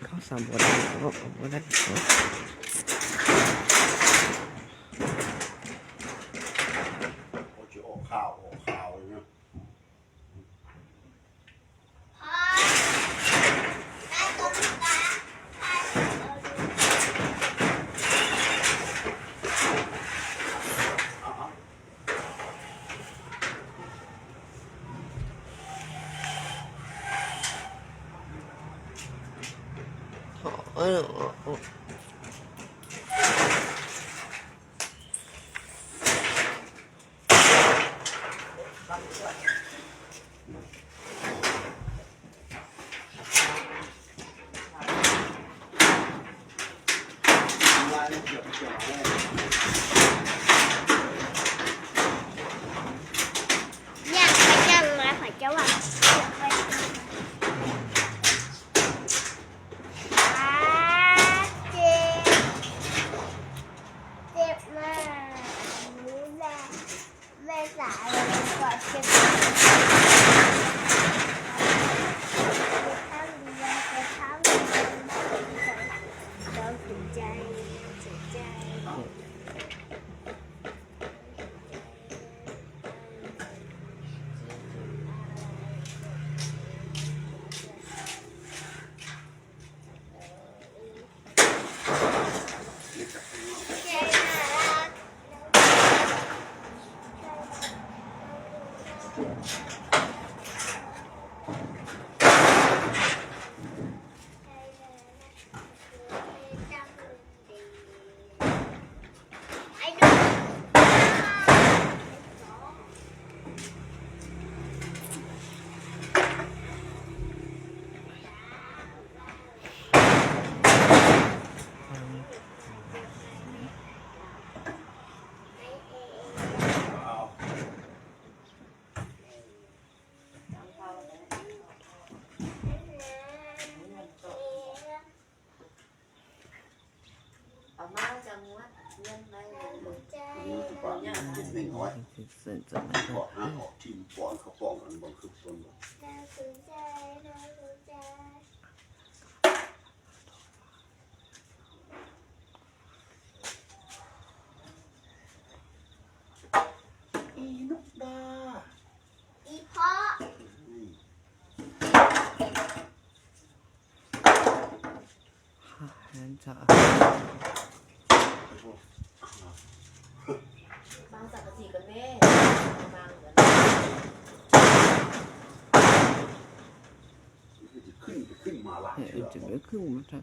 ເຂົ້າສາມບໍ່ໄດ້ ອອກບໍ່ໄດ້ ໂອ້ ຊິອອກຂ່າວ ອອກຂ່າວເນາະ. ເອົາມາຈັງຫວັດເງິນໄວ້ເລີຍ ເງິນສິບບາດ ເປັນໜຶ່ງຮ້ອຍ ເປັນເງິນສອງຮ້ອຍ ເພາະຫາອອກທີມປ້ອນເຂົ້າປ້ອງ ອັນບໍ່ຄືຄົນບໍ່ ໜ້າສົນໃຈ ໜ້າສົນໃຈ. ອີນົກດາ ອີພໍ່ ອືມ ບາງສັງກະສີກັນແດ່ ບາງ ຂຶ້ນ ຂຶ້ນມາຫຼາຍເທື່ອ ເອີ ຈະໄດ້ຂຶ້ນມາທາງ